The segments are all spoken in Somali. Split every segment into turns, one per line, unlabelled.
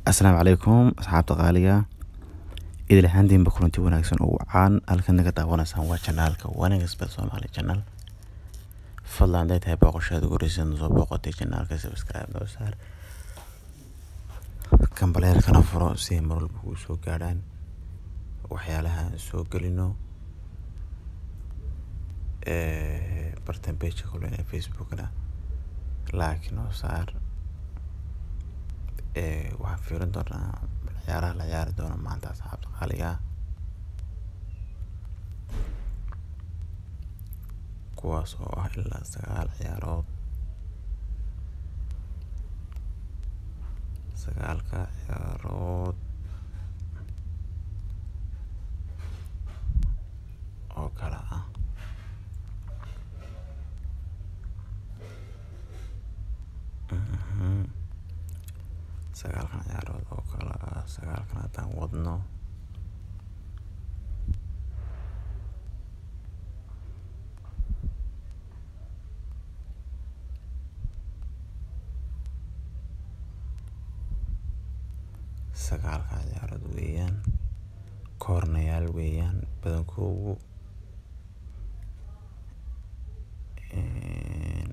Asalaamu calaykum asxaabta qaaliga, idil ahaantiinba kulanti wanaagsan oo wacaan. Halkan naga daawanaysaan waa janaalka 1xBet Somali channel. Fadlan hadday tahay booqashaada ugu horreysay soo booqatay janaalka, subscribe noo saar, kambaleelkana furo si ay mar walba kuu soo gaadhaan waxyaalaha aan soo gelino. Bartan page kulen ee Facebookna like noo saar. Waxaan fiirin doonaa ciyaaraha la ciyaari doono maanta, asxaabta qaaliga, kuwaas oo ah ilaa 9 ciyaarood. 9-ka ciyaarood oo kala ah 9-kan ciyaarood oo kala ah 9-kan haddaan wadno, 9-ka ciyaarood weeyaan koornayaal weeyaan badankoogu.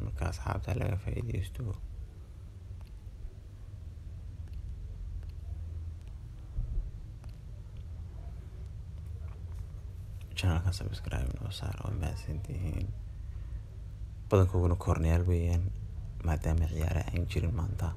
Marka asxaabta laga faa'iideysto. Channelka subscribe noo saar oo mahadsantihiin. Badankooguna koornayaal weeyaan maadaama ciyaaraha aan jirin maanta.